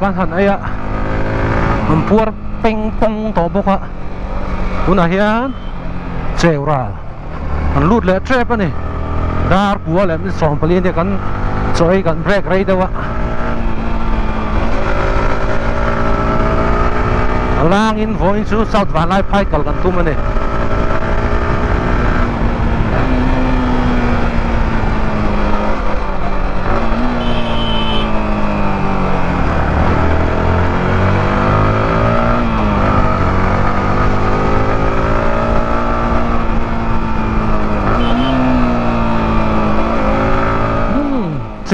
kan han ei a an puar peng pawng tawh bawk a tunah hian cheu ral an lut leh tep a ni dar kua leh minute 14 ania kan chaw ei kan break rei deuh a a langin vawiin chu south vanlai phai kal kan tum a ni.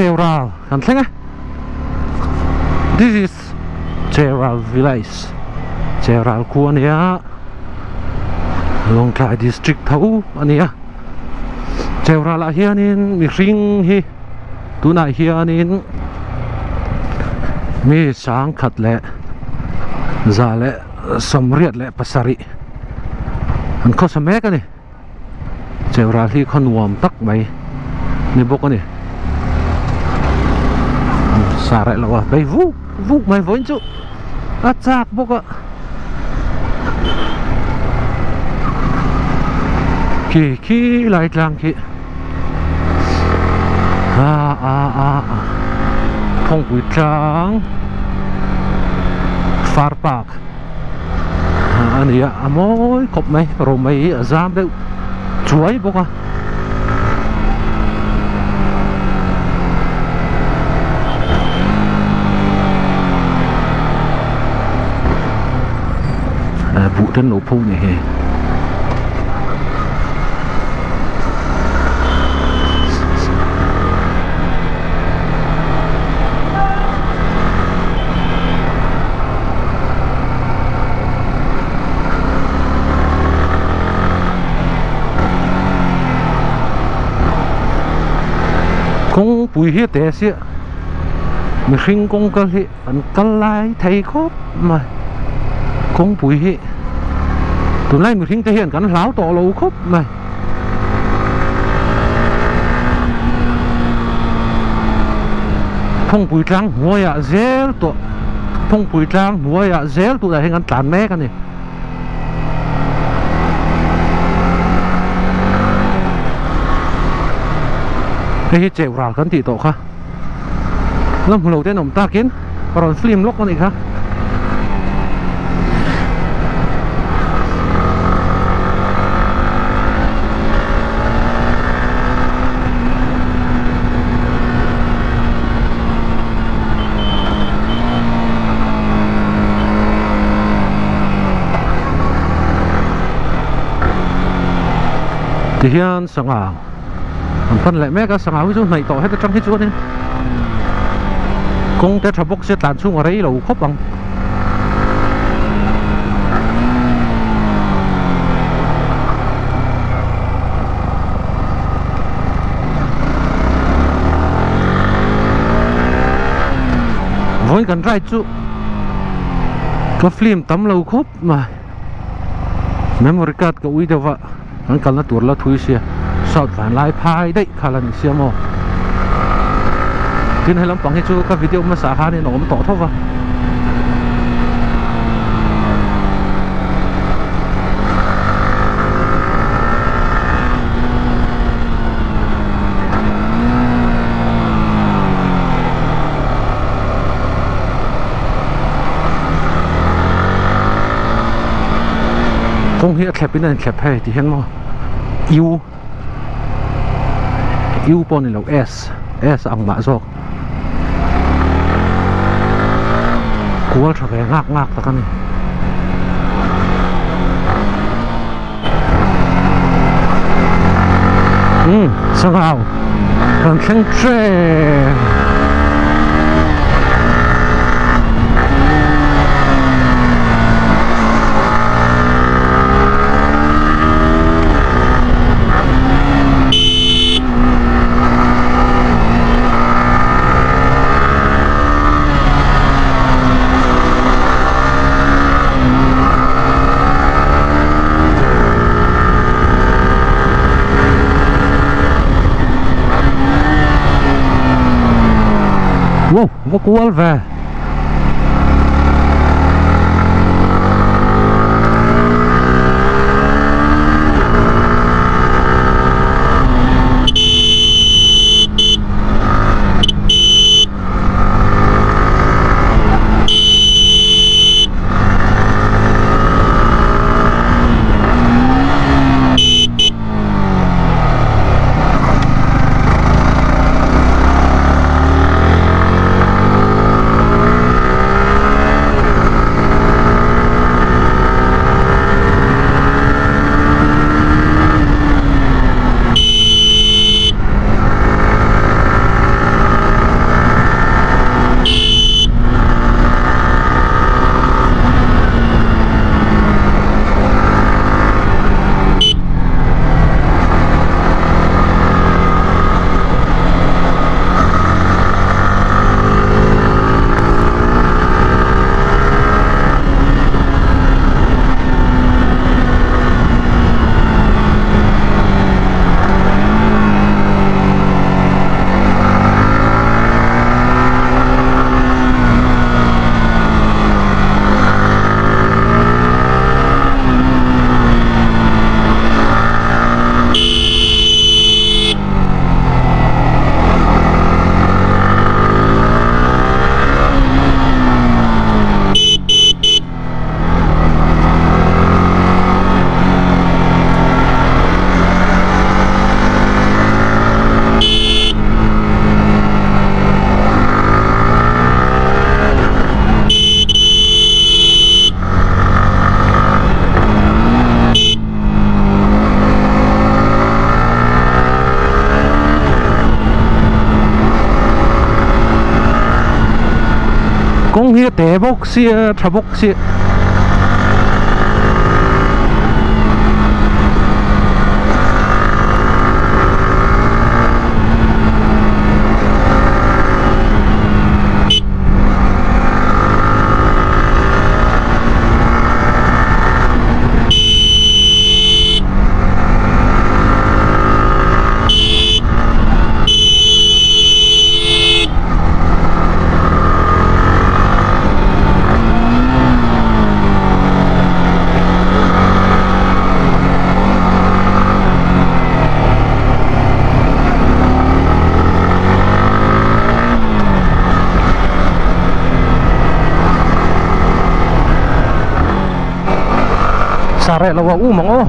Cheural kan thleng a this is Cheural village Cheural khua a nia Lawngtlai district tho a nia Cheural ah hianin mihring hi tunah hianin mi sangkhat leh za leh 87 an khawsa mek a ni Cheural hi khaw nuam tak mai ni bawk a ni sa reh lo a bei vuk vuk mai vawiin chu a chak bawk a khi khi lai tlang khi a a a phawngpui tlang far park a ni a a mawi khawp mai romei hi a zam deuh chuai bawk a. Buh te an lo pho ni hi. Kawngpui hi a te sia mihring kawng kal hi an kal lai thei khawp mai kawngpui hi tunlai mihring te hian kan hlau tawh lo khawp mai. Phawngpui tlang hnuaiah zel tawh Phawngpui tlang hnuaiah zel tunah hian kan tlan mek a ni. Hei hi cheu ral kan tih tawh kha la hmu lo te an awm takin ka rawn film lawk a nih kha. Tihian sangha an pan leh mek a sangha hi chu hnaih tawh het atang hi chuanin kawng te tha bawk sia tlan chhung a rei lo khawp ang. Vawiin kan ride chu ka film tam lo khawp mai memory card ka ui deuh va kan kalna tur la thui sia south vanlai phai daih kha la ni sia maw tin he lampang hi chu ka video hmasa khanin a awm tawh tho va. Kawng hi a thlep in a inthlep hei ti hian maw U U pawh ni lo S S ang mah zawk kual tha ve ngak ngak tak a ni. Umm sangau kan thleng ṭep. Wow, va kual ve. sia te bawk sia tha bawk sia. Sa reh lo a um ang aw.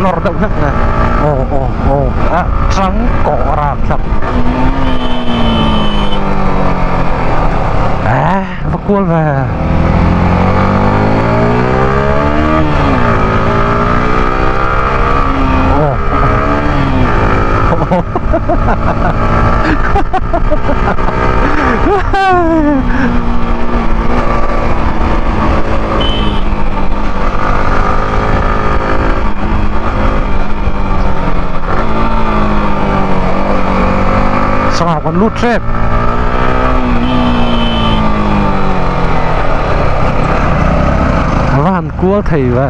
Nawr deuh hlek nge. Aw aw aw a chang kawh ram thlap. Eh va kual ve. Aw. Sangha kan lut hrep. A va han kual thei ve.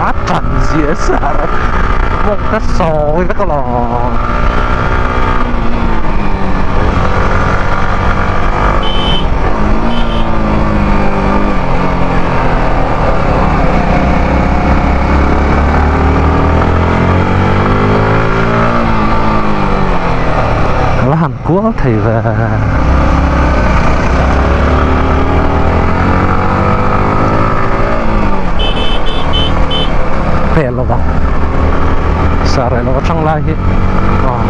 A tan zia sar mawng ka sawi vek alawm. Ka la han kual thei ve. Pel lo vang. Sa reh lo atang lai hi. Aw.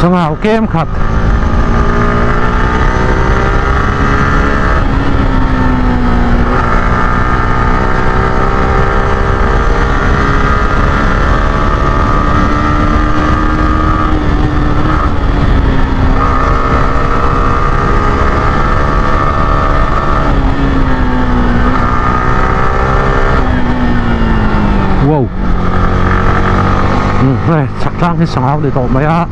Sangau kem khat. tlang hi sangau ni tawh mai a.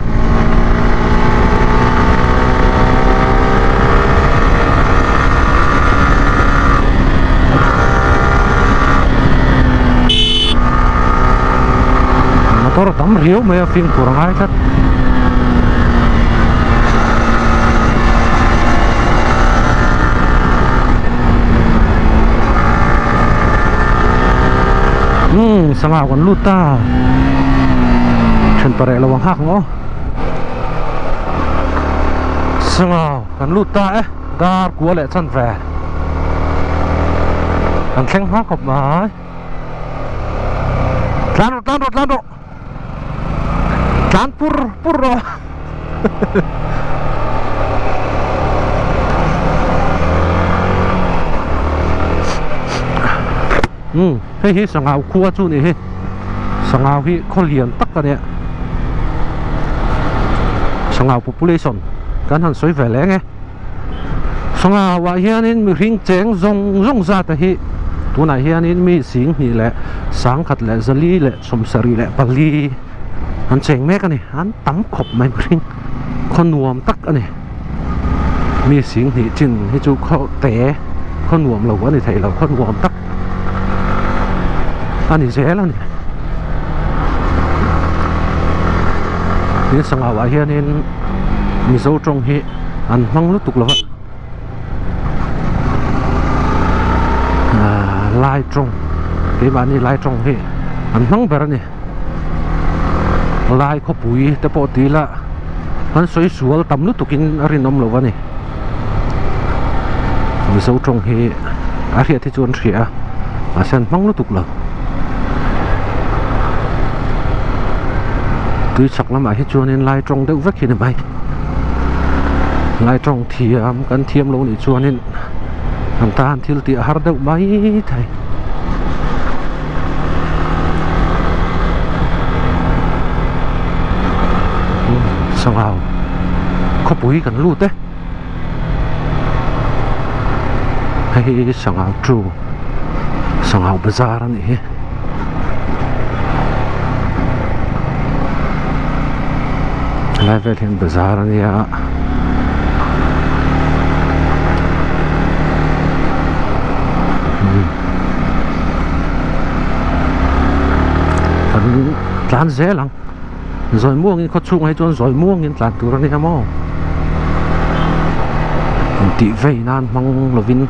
Motor a tam riau mai a fimkhur a ngai tlat. Umm sangau kan lut ta then pareh lo ang hak ang aw sangau kan lut ta e dar kua leh chan ve kan thleng hma khawp mai tlan rawh tlan rawh tlan rawh. Tlan pur pur rawh. Umm hei hi sangau khua chu nih hi sangau hi khaw lian tak a nia sangau population kan han sawi ve leng e sangau ah hianin mihring cheng zawng zawng zat a hi tunah hianin mi sing hnih leh sangkhat leh zali leh Sawmsarih leh pali an cheng mek a ni an tam khawp mai mihring khaw nuam tak a ni mi sing hnih chin hi chu khaw te khaw nuam lo a ni thei lo khaw nuam tak a ni zel a ni tin sangau ah hianin mizo tawng hi an hmang lutuk lo va ahh lai tawng keimahni lai tawng hi an hmang ber a ni lai khawpui te pawh ti ila an sawi sual tam lutuk in a rinawm lo a ni mizo tawng hi a hriat hi chu an hria a mahse an hmang lutuk lo tui chhak lamah hi chuanin lai tawng deuh vek hi a ni mai. Lai tawng thiam kan thiam lo nih chuanin an tan thil tih a har deuh mai thei. Sangau khawpui kan lut e. Hei hi Sangau chu Sangau bazar a nih hi. Helai vel hian bazar a nia kan tlan zel ang zawi muangin khaw chhungah hi chuan zawi muangin tlan tur a nia maw intih vei nan hmang lovin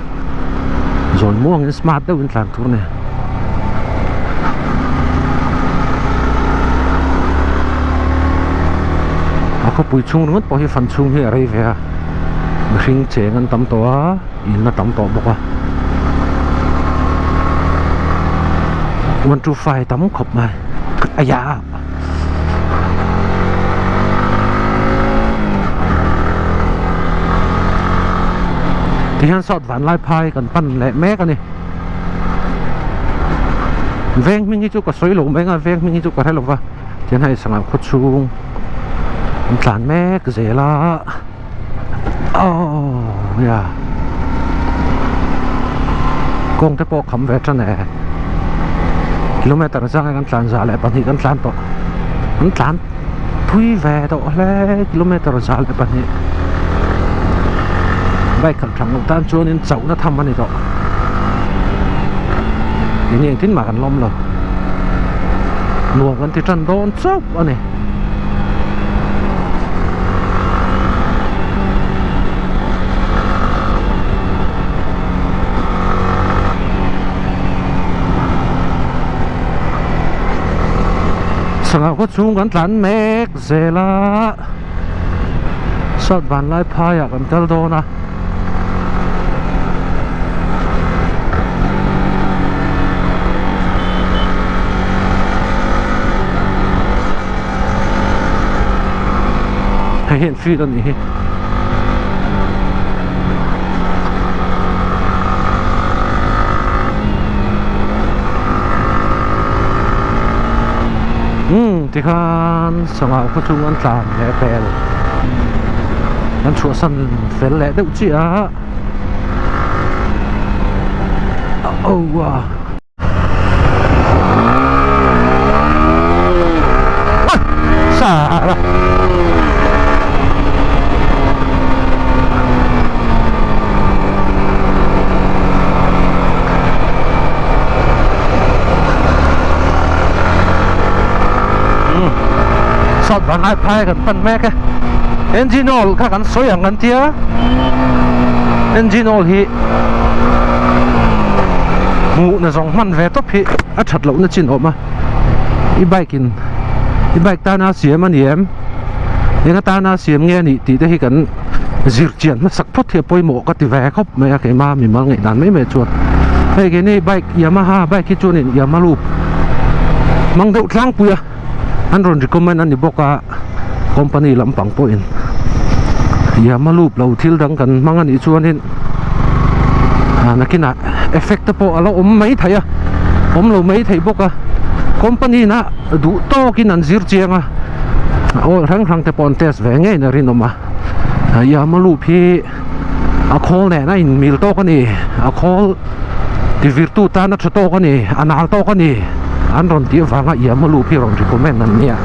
zawi muangin smart deuhin tlan tur a ni. A khawpui chhung ringawt pawh hi fan chhung hi a rei ve a mihring cheng an tam tawh a in a tam tawh bawk a 125 tam khawp mai aiah. Tihian sawt vanlai phai kan pan leh mek a ni. Veng hming hi chu ka sawi lo mai anga veng hming hi chu ka hre lova tihian hei sangha khaw chhung an tlan mek zel a aww ya kawng te pawh kham ve tan e kilometer zang kan tlan za leh pahnih kan tlan tawh an tlan thui ve tawh hle kilometer za leh pahnih bike khalh thang loh tan chuanin chauhna tham a ni tawh eng engtin mah kan lawm lo nuam kan ti tan dawn chauh a ni. Sangha khaw chhung kan tlan mek zel a sat vanlai phaiah kan kal dawn a. Hei hi an field a nih hi. Umm tikhan sangha khaw chung an tlan leh pel an chhuahsan fel leh deuh chiah a oh a. char a. South Vanlaiphai kan pan mek e. Engine oil kha kan sawi ang kan tia. Engine oil hi hmuhna zawng hman ve tawp hi a that lohna chin awm a. I bike in i bike tana siam a ni em? Eng atana siam nge a nih tih te hi kan zir chian hmasak phawt hi a pawimawh ka ti ve khawp mai a keimah mimal ngaih dan mai mai chuan. Hei keini bike Yamaha bike hi chuanin Yamaha hmang deuh tlangpui a. An rawn recommend a ni bawk a company lampang pawhin Yamaha loop lo thil dang kan hmang a nih chuanin ah nakinah effect te pawh a la awm mai thei a awm lo mai thei bawk a company in a duh tawkin an zir chiang a oil hrang hrang te pawh an test ve ngeiin a rinawm a Yamaha loop hi a khawl nen a inmil tawk a ni a khawl tivirtu tan a tha tawk a ni a nal tawk a ni an rawn tih avanga Yamaha loop hi rawn recommend an nia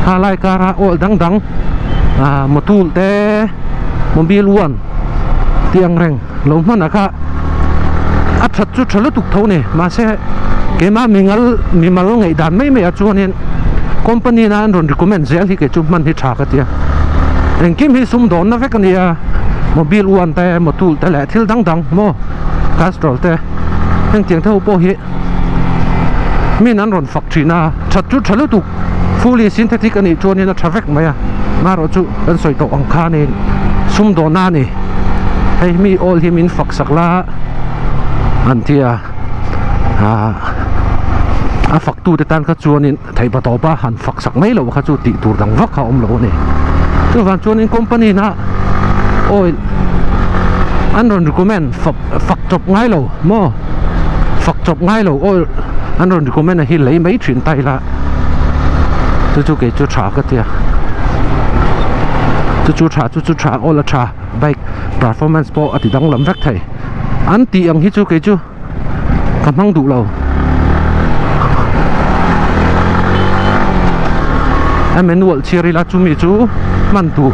ha lai kara oil dang dang ah motul te mobile one tih ang reng lo hman ah kha a that chu tha lutuk tho ni mahse keimah mingal mimal ngaihdan mai mai ah chuanin company na an rawn recommend zel hi kei chu hman hi tha ka tia engkim hi sumdawnna vek a nia mobile one te motul te leh thil dang dang maw castrol te hengtiang te ho pawh hi min an rawn fak thin a that chu tha lutuk fully synthetic a nih chuanin a tha vek mai a marawh chu kan sawi tawh ang khanin sumdawnna a ni hei mi oil hi min fak sak la an ti a ah a fak tute tan kha chuanin theih pa tawpa han fak sak mai loh kha chu tih tur dang vak kha a awm lo a ni chuvang chuanin company na oil an rawn recommend fak fak chawp ngai lo maw fak chawp ngai lo oil an rawn recommend a hi lei mai thin ta ila chu chu kei chu tha ka tia chu chu tha chu chu tha oil a tha bike performance pawh a ti danglam vek thei an tih ang hi chu kei chu ka hmang duh lo a manual chhiar ila chumi chu hman tur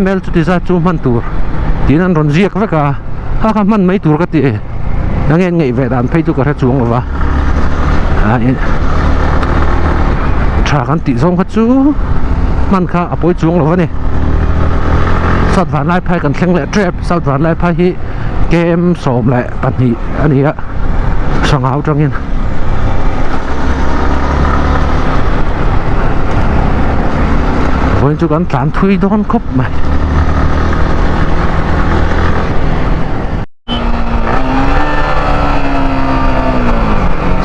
ml chuti zat chu hman tur tiin an rawn ziak vek a kha kha hman mai tur ka ti eng nge ngaih ve dan phei chu ka hre chuang lo va tha kan tih zawng kha chu hman kha a pawi chuang lo a ni South Vanlaiphai kan thleng leh tep South Vanlaiphai hi Kem 12 a ni a Sangau atangin vawiin chu kan tlan thui dawn khawp mai.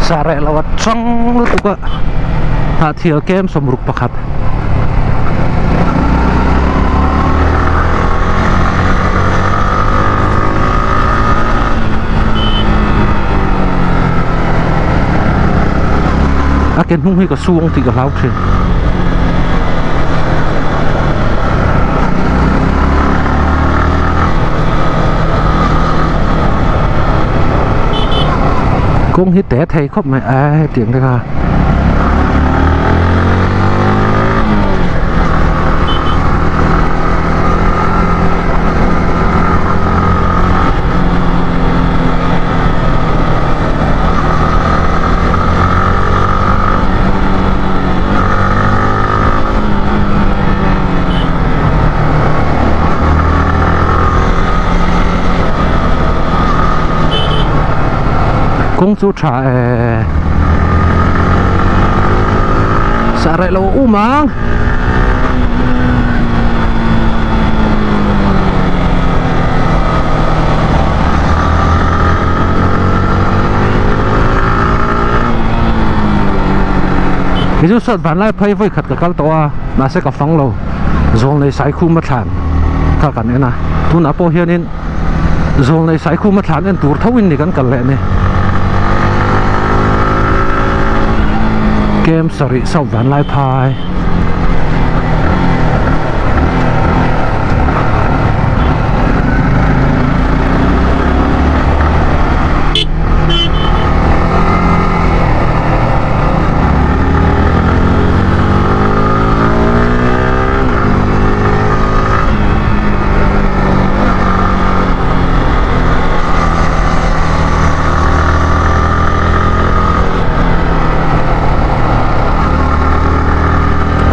Sa reh lo a chang lutuk a Hnahthial kem 61. A ke hnung hi ka su ang tih ka hlau thin. Kawng hi te thei khawp mai a hetiang te kha. Kawng chu tha e Sa reh lo um ang. Kei chu sawt van lai phei vawi khat ka kal tawh a mahse ka fang lo zawl nei sai khum a thlan kha kan en a tunah pawh hianin zawl nei sai khum a thlan en tur tho in ni kan kal leh ni kem sarih south Vanlaiphai.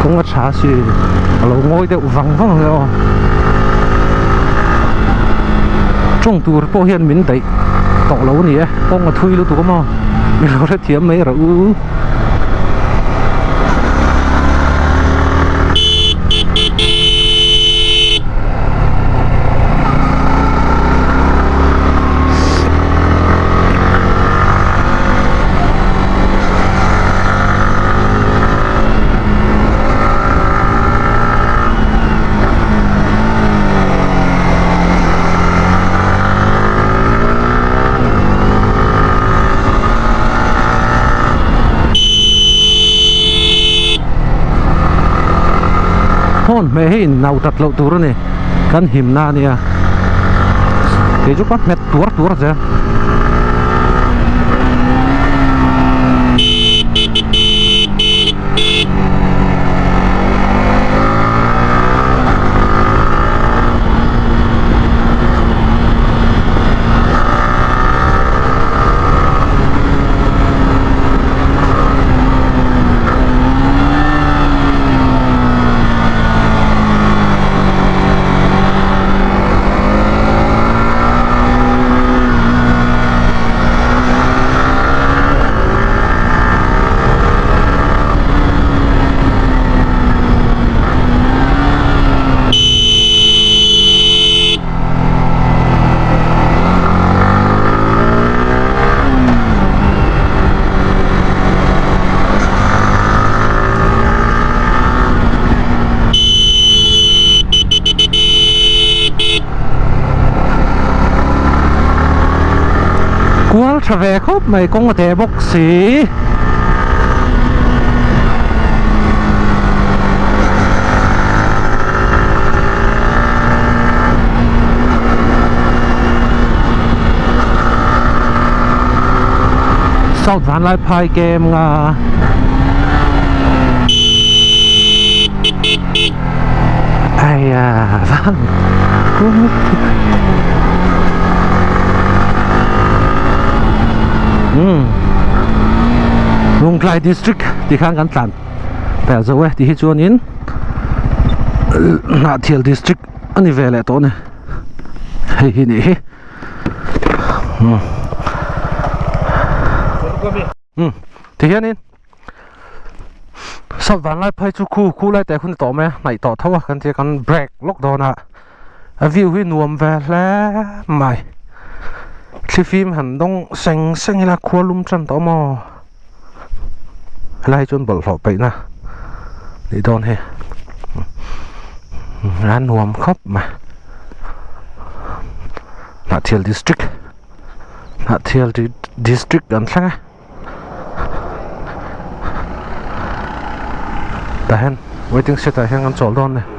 Kawng a tha si a lo ngawi deuh vang vang ang e aw. Tawng tur pawh hian min daih tawh lo a ni e, kawng a thui lutuk a maw min lo hrethiam mai rawh u. Phone hmeh hi in nau tat loh tur a ni kan himna a nia kei chu ka hmet tuar tuar zel. Kual tha ve khawp mai kawng a teh bawk si. South Vanlaiphai kem nga. Ai à vâng um Lungtlai district ti khan kan tlan pel zo e ti hi chuanin Hnahthial district a ni ve leh tawh a ni hei hi nih hi um um ti hianin Salt vanlai phei chu khu khu lai te hun tawh mai a hnaih tawh tho a kan tia kan break lawk dawn a a view hi nuam ve hle mai thlifim han dawng seng seng ila khua lum tan tawh maw helai hi chuan bawlhhlawh peihna nih dawn hi a nuam khawp mai Hnahthial district Hnahthial district an thleng e. Tah hian waiting shed ah hian kan chawl dawn a ni.